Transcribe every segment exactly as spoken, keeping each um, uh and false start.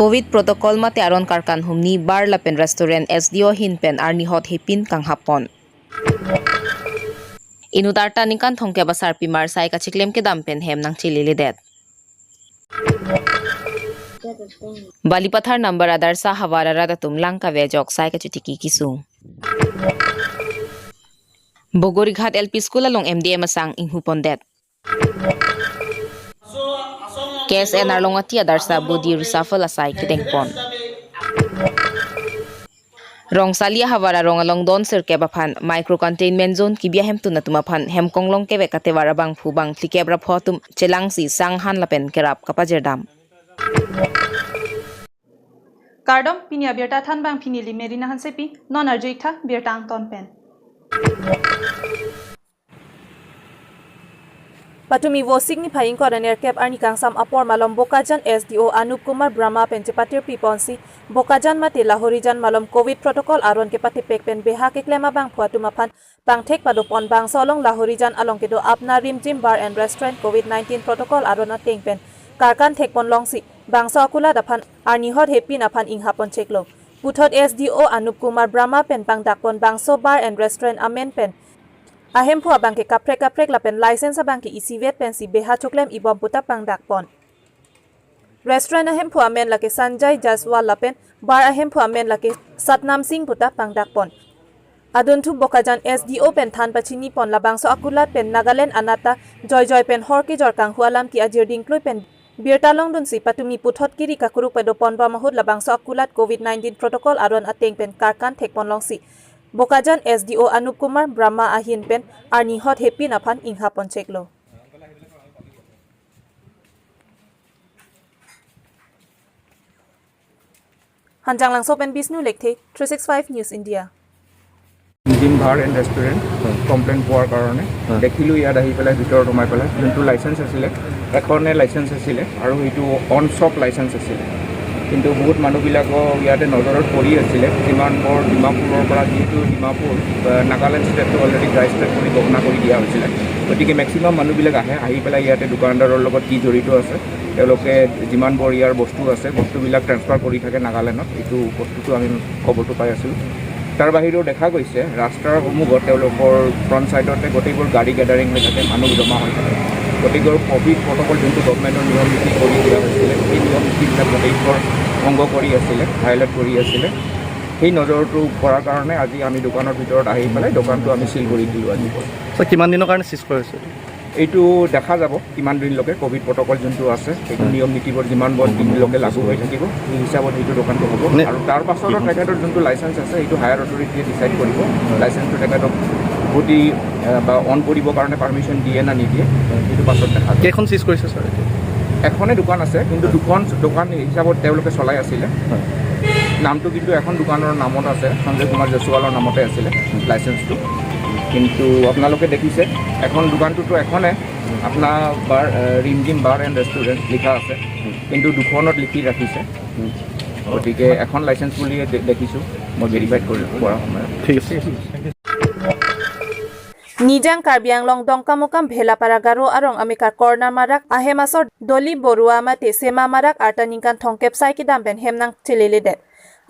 Covid protocol mate aron karkan humni bar lapen restaurant S D O ahin pen arni hot hepin kanghap pon. Inut arta ningkan thomkep asarpimar sai kachiklem kedam pen hem nangcheleledet. Balipathar number adarsa havar arat atum lang kave ajok sai kachitiki kesung. Bogorighat L P School along M D M asang inghu pondet. K S N Arlongati adarsa body reshuffle asai kedeng pon. Rongsali ahavar arong along don sirkep aphan micro containment zone kebi ahemtun atum aphan hem konglong kevek atevar abangphu bang phlikep ra pho atum chelangsi sang han lapen kerap kapajirdam. Kardom, pini abirta thanbang pini neli Merina Hansepi, non arju-ik tha birta angton pen. Patumi Vosik niphai ingkoi ra nerkep arni kangsam apor malom Bokajan S D O Anup Kumar Brahma pen chepatirpi ponsi, Bokajan mate Lahorijan malom Covid protocol aron kepatipek pen beha keklem abangphu atum aphan pangthek padopon bangso along Lahorijan along kedo Apna Rimjim Bar and Restaurant Covid nineteen protocol aron ateng pen karkan thekpon longsi, bangso akulat aphan arni hot hepin aphan inghap pon cheklo. Puthot S D O Anup Kumar Brahma pen pangdak pon bangso Bar and Restaurant amen pen ahemphu abangke kaprek kaprek lapen license abangke isivet pensi beha choklem ibom puta pangdak pon. Restaurant ahemphu amen lake Sanjay Jaswal lapen bar ahemphu amen lake Satnam Singh puta pangdak pon. Adunthu Bokajan S D O pen than pachini pon labangso akulat pen Nagaland anat ta joijoi pen hor kejor kanghu alam ke-ajir dingklui pen birta longdunsi patumi puthot kiri kakuruk padopon bom ahut labangso akulat Covid nineteen protocol aron ateng pen karkan thekpon longsi, Bokajan S D O Anup Kumar Brahma ahin pen arni hot hepin aphan inghap pon cheklo. Hanjanglangso pen Bishnu Lekthe, three six five News India. Gym bar and restaurant হয়। কমপ্লেইন পোৱাৰ কাৰণে হয়। দেখিলোঁ ইয়াত আহি পেলাই, ভিতৰত সোমাই পেলাই, যোনটো লাইচেন্স আছিলে, এখনে লাইচেন্স আছিলে আৰু এইটো অন শ্বপ লাইচেন্স আছিলে। কিন্তু বহুত মানুহবিলাকো ইয়াতে নজৰত পৰি আছিলে। যিমান বৰ ডিমাপুৰৰ পৰা, যিহেতু ডিমাপুৰ, আহ, নাগালেণ্ড ষ্টেটটো অলৰেডি ড্ৰাই ষ্টেট বুলি ঘোষণা কৰি দিয়া হৈছিলে, গতিকে মেক্সিমাম মানুহবিলাক আহে, আহি পেলাই ইয়াতে দোকানদাৰৰ লগত কি জড়িত আছে, তেওঁলোকে যিমান বৰ ইয়াৰ বস্তু আছে, বস্তুবিলাক ট্ৰেন্সফাৰ কৰি থাকে নাগালেণ্ডত। এইটো বস্তুটো আমি খবৰটো পাই আছিলোঁ। তাৰ বাহিৰেও দেখা গৈছে, ৰাস্তাৰ সন্মুখত তেওঁলোকৰ ফ্ৰণ্ট ছাইডতে গোটেইবোৰ গাড়ী গেডাৰিং হৈ থাকে, মানুহ জমা হৈ থাকে। গতিকে ক'ভিড প্ৰট'কল যোনটো গভৰ্ণমেণ্টৰ নিয়ম নীতি কৰি দিয়া হৈছিলে, সেই নিয়ম নীতিবিলাক গোটেইবোৰ ভংগ কৰি আছিলে, ভায়লেট কৰি আছিলে। সেই নজৰটো পৰাৰ কাৰণে আজি আমি দোকানৰ ভিতৰত আহি পেলাই দোকানটো আমি চিল কৰি দিলোঁ আজি। ছাৰ, কিমান দিনৰ কাৰণে চিজ কৰা হৈছে? এইটো দেখা যাব কিমান দিনলৈকে ক'ভিড প্ৰট'কল যোনটো আছে, সেইটো নিয়ম নীতিবোৰ যিমান বৰ দিনলৈকে লাগু হৈ থাকিব, সেই হিচাপত সেইটো দোকানটো হ'ব। নে- আৰু তাৰ পাছতো তেখেতৰ যোনটো লাইচেন্স আছে, সেইটো হায়াৰ অথৰিটিয়ে ডিচাইড কৰিব। লাইচেন্সটো তেখেতক উভতি, আহ, বা অন কৰিবৰ কাৰণে পাৰ্মিশ্যন দিয়ে না নিদিয়ে, সেইটো পাছত দেখা যাব। কেইখন চিজ কৰিছে, ছাৰ, এতিয়া? এখনে দোকান আছে, কিন্তু দুখন দোকান হিচাপত তেওঁলোকে চলাই আছিলে। হয়। নামটো কিন্তু এখন দোকানৰ নামত আছে, সঞ্জয় কুমাৰ জয়ছোৱালৰ নামতে আছিলে লাইচেন্সটো। কিন্তু আপোনালোকে দেখিছে, এখন দোকানটোতো এখনে, আপোনাৰ বাৰ, এ, ৰিমঝিম বাৰ এণ্ড ৰেষ্টুৰেণ্ট লিখা আছে, কিন্তু দুখনত লিখি ৰাখিছে। গতিকে এখন লাইচেন্স বুলিয়ে দে-, দেখিছোঁ মই ভেৰিফাইড কৰি কৰাৰ সময়ত। ঠিক আছে। Nijang Karbi Anglong Dongkamukam Bhelapara Garo arong amekar Kornar Marak ahem asor Doli Borua mate Sema Marak arta ningkan thomkep sai kedam pen hem nangcheleledet.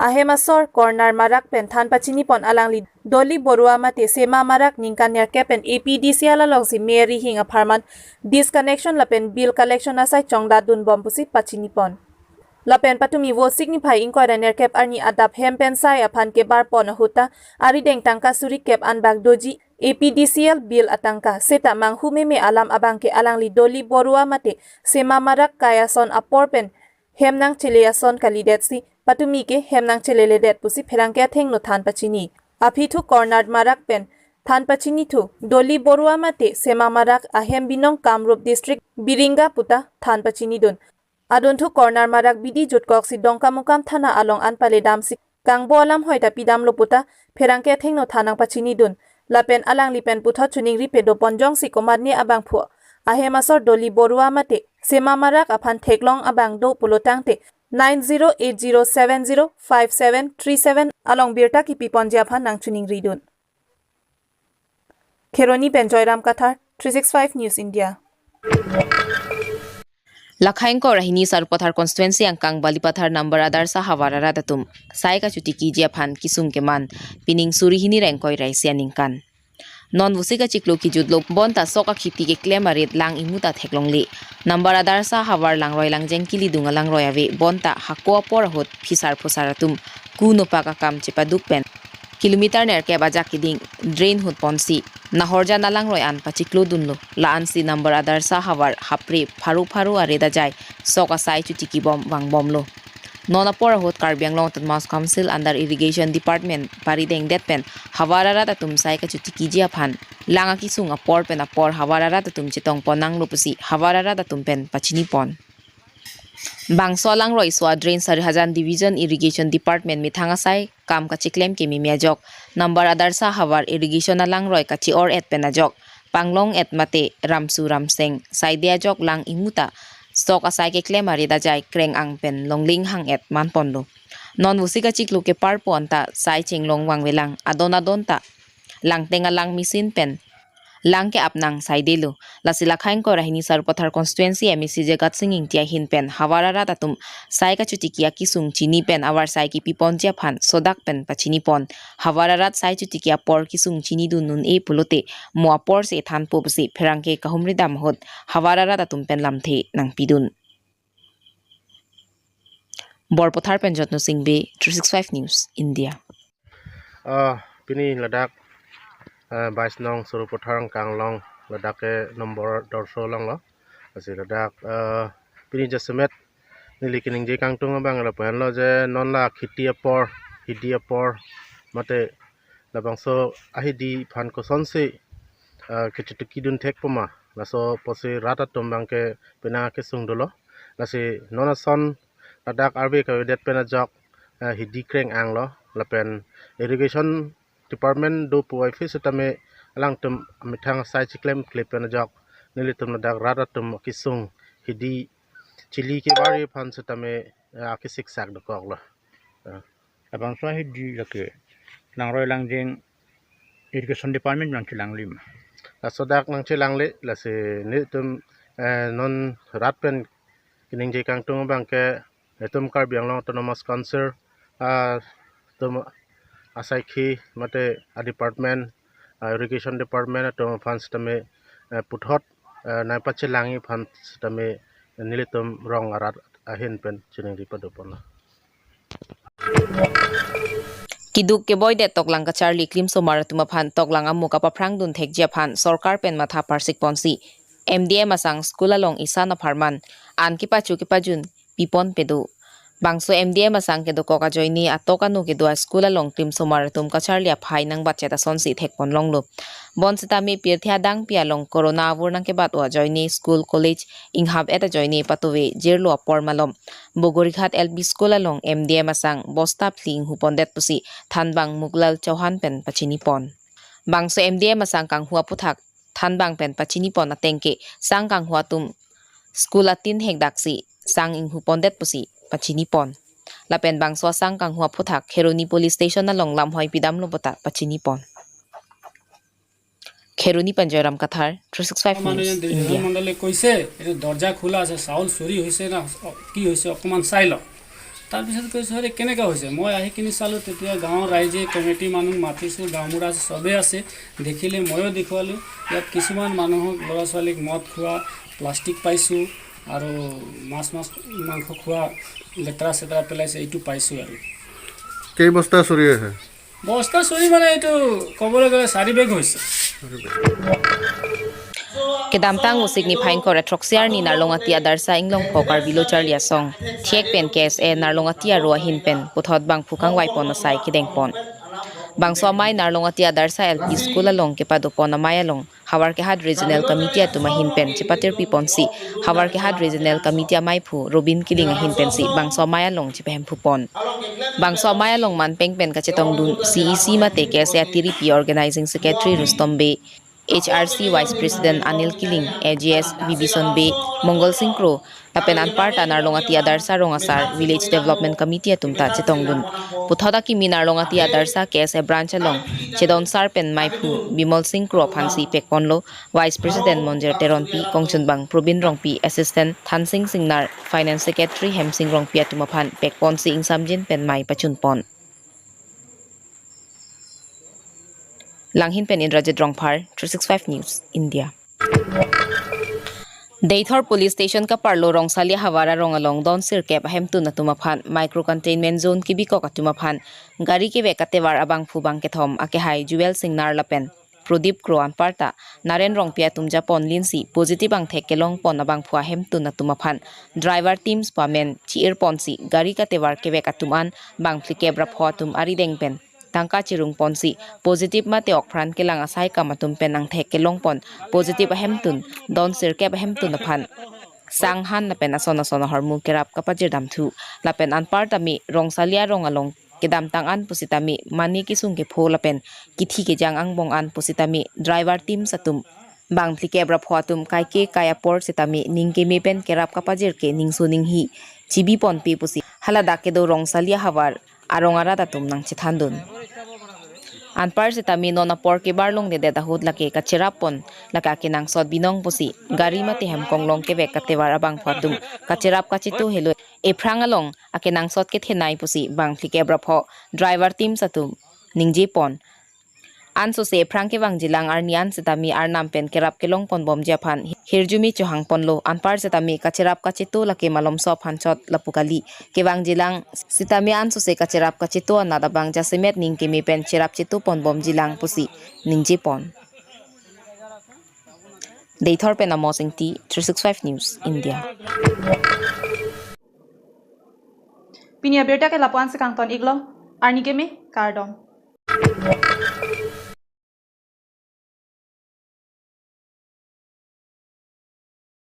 Ahem asor Kornar Marak pen than pachini pon alangli Doli Borua mate Sema Marak ningkan nerkep pen A P D C L alongsi me rihing apharman disconnection lapen bill collection asai chongdat dun bom pusi pachini pon. Lapen patumi Vosik niphai ingkoi ra nerkep arni adap hem pen sai aphan kebar pon ahut ta arideng tangka suri kep an bak doji A P D C L bill atangka, seta manghu meme alam abangke alangli Doli Borua mate Sema Marak kai ason apor pen hem nangchele ason kalidetsi patumi ke hem nangcheleledet pusi pherangke athengno than pachini. Aphi thu Kornar Marak pen than pachini thu Doli Borua mate Sema Marak ahem binong Kamrup District Biringa puta than pachini dun. Adunthu Kornar Marak bidi jutkok si Dongkamukam thana along an pale damsi kangbo alam hoi ta pidamlo puta pherangke athengno than nangpachini dun. Lapen alangli pen puthot chuningri pedo pon jongsi komatne abangphu ahem asor Doli Borua mate Sema Marak aphan theklong abang do pulo tangte nine zero eight zero seven zero five seven three seven along birta kipi ponji aphan nangchuningri dun. Kheroni pen Joyram Kathar, three six five News India. Lakhai ingkoi ra hini Sarupathar constituency angkang Balipathar number Adarsha havar arat atum sai kachutikiji aphan kesung keman pining suri hini ra ingkoi ra isi aningkan. Non Vosik achiklo kejutlo bonta sok akhiti keklem arit lang imu ta theklongle. Number Adarsha havar langroi langjeng kelidung alangroi ave bonta hako apor ahut phisar phusar atum ku nopak akam chepaduk pen kilometer nerkep ajak keding drain hut ponsi nahorjan alangroi an pachiklo dunlo. La-ansi number Adarsha havar hapre pharo pharo arit ajai sok asai chutikibom vangbomlo. Non apor ahut Karbi Anglong Autonomous Council under Irrigation Department paridengdet pen havar arat atum sai kachutikiji aphan lang akesung apor pen apor havar arat atum chetongpon nanglo pusi havar arat atum pen pachinipon. Bangso alangroi so a-drain Sarihajan Division Irrigation Department methang asai kam kachiklem kememe ajok number Adarsha havar irrigation alangroi kachi-or-et pen ajok panglong-et mate ramsu ramseng saide ajok lang imu ta sok asai keklem arit ajai kreng-ang pen longle inghang-et manponlo. Non Vosik achiklo keparpon ta sai chenglong vangvelang adon adon ta langteng alang machine pen lang ke-ap nang saidelo. Lasi Lakhai ingkoi ra hini Sarupathar constituency M A C Jagat Sing Ingti ahin pen havar arat atum sai kachutiki akesung chini pen avarsai kepiponji aphan sodak pen pachinipon. Havar arat sai chutiki apor kesung chinidun un-e pulote mo aporsi thanpo pusi pherangke kahumri dam ahut havar arat atum pen lamthe nangpidun. Borpathar pen Jotno Singh Bey, three six five News, India. Ah, pini ladak, ah, bais nong Sarupathar angkang along ladak ke number Adarsha along lo. Lasi ladak, ah, pini jasemet neli keningje kangtung abang lapu-an lo je non la khiti apor, hidi apor, mate labangso ahidi aphan kosonsi, ah, kechutikidun thekpo ma. Laso apotsi rat atum abang ke penang akesung dolo. Lasi non ason ladak arve kavedet pen ajok, eh, hidi kreng-ang lo lapen irrigation department do puvoiphit setame alangtum methang asai chiklemkle pen ajok nelitum ladak rat atum kesung hidi chili kevari aphan setame, eh, akesiksak dokoklo. Eh, labangso ahidi lake langroi langjeng irrigation department nangchelanglim. Laso dak nangchelangle lasi nelitum, eh, non rat pen keningje kangtung abang ke itum Karbi Anglong Autonomous Council, ah, atum asaikhi mate a-department, ah, irrigation department atum aphan setame, eh, puthot, eh, nangpachelangji aphan setame nelitum rong arat ahin pen chiningri padoponlo. Keduk keboidet toklang kacharli klimsomar atum aphan toklang amo kapaphrangdun thekji aphan sorkar pen matha parsikponsi M D M asang school along isan apharman an kepachu kepajun pipon pedo. Bangso M D M asang kedokok ajoine atok ano kedo a-school along klimsomar atum kacharli aphai nangbatchet asonsi thekponlonglo. Bonsitame pirthe adangpi along corona avur nangkebat-o ajoine school college inghap-et ajoine patove jirlo apor malom Bogorighat L P school along M D M asang bosta phli inghupondet pusi thanbang Muklal Chauhan pen pachinipon. Bangso M D M asang kanghu aputhak thanbang pen pachinipon ateng ke sang kanghu atum school atin hekdaksi sang inghupondet pusi pachinipon. Lapen bangso asang kanghu aputhak Kheroni Police Station along lamhoi pidamlo puta pachinipon. Kheroni pen Joyram Kathar, three six five মানুহ News, এজন দু-, India. মণ্ডলে কৈছে, "এইটো দৰ্জা খোলা আছে, চাউল চুৰি হৈছে না কি হৈছে অকণমান চাই লওক।" তাৰপিছত কৈছোঁ, "আৰে কেনেকুৱা হৈছে?" মই আহি কিনি চালোঁ, তেতিয়া গাঁৱৰ ৰাইজে কমিটি মানুহ মাতিছোঁ, গাঁওবুঢ়া আছে, চবেই আছে, দেখিলে ময়ো দেখুৱালোঁ। ইয়াত কিছুমান মানুহক, ল'ৰা ছোৱালীক মদ খোৱা, প্লাষ্টিক পাইছোঁ আৰু মাছ মাছ মাংস খোৱা লেতেৰা চেতেৰা পেলাইছে, এইটো পাইছোঁ আৰু। কেই বস্তা চুৰি হৈছে? বস্তা চুৰি মানে এইটো ক'বলৈ গ'লে চাৰি বেগ হৈছে। Kedamtang Vosik niphai ingkoi ra throksi arni Narlongati Adarsha Inglongpho Karbi Lo Charli Asong thiek pen K S A Narlongati aro ahin pen puthot bangphu kangvaipon asai kedengpon. Bangso amei Narlongati Adarsha L P School along kepadopon amei along Havarkehat Regional Committee atum ahin pen chepatirpiponsi Havarkehat Regional Committee ameiphu Robin Killing ahin pensi bangso amei along chepahemphupon. Bangso amei along manpeng pen kachetongdun C E C mate K S A atiripi Organizing Secretary Rustom Bey, H R C Vice President Anil Killing, A G S Bibison Bey, Mongol Sing Kro, lapen anparta Narlongati Adarsha Rong Asar Village Development Committee atum ta chetongdun. Puthot akimi Narlongati Adarsha K S A branch along chedon sar pen maiphu Bimol Sing Kro aphansi pekponlo, Vice President Monjer Teronpi, kongchunbang Probin Rongpi, Assistant Thansing Singnar, Finance Secretary Hemsing Rongpi atum aphan pekponsi ingsamjin pen mai pachunpon. Langhin pen Indrajit Rongphar, three six five News, India. Deithor Police Station kaparlo Rongsali ahavar arong along don sirkep ahemtun atum aphan micro containment zone kebikok atum aphan gari kevek katevar abangphu bang kethom akehai Jewel Singnar lapen Prodip Kro anparta Naren Rongpi atum japon linsi positive angthek kelongpon abangphu ahemtun atum aphan driver teams pu amen chi-irponsi gari katevar kevek atum an bang phlikep ra pho atum arideng pen tangka chirungponsi positive mate okpran kelang asai kam atum pen angthek kelongpon positive ahemtun don sirkep ahemtun aphan sanghan lapen ason ason ahormu kerap kapajirdamthu lapen anparta mi Rongsali arong along kedamtang an pusitame mane kesung kepho lapen kithi kejang angbong an pusitame driver teams atum bang phlikep ra pho atum kaike kai apor sitame ning keme pen kerap kapajir ke ningso ninghi chibiponpe pusi haladak kedo Rongsali ahavar arong arat atum nangchethandun. Anpar sitame non apor kebar longledet ahut lake kacherappon lake akenangsot binong pusi gari mate hemkong long kevek katevar abangphu atum kacherap kachetu helo ephrang along akenangsot kethenei pusi bang phlikep ra pho driver teams atum ningjepon. Ansose ephrang kevangjilang arni an sitame arnam pen kerap kelongponbomji aphan hirjume chohangponlo. Anpar sitame kacherap kachetu lake malomso aphan chot lapu kali. Kevangjilang sitame ansose kacherap kachetu anat abang jasemet ning keme pen cherap chetuponbomjilang pusi ningjepon. Deithor pen Amos Ingti, three six five News, India. Pini abirta ke lapu-an si kangton-iklo, arni keme, kardom.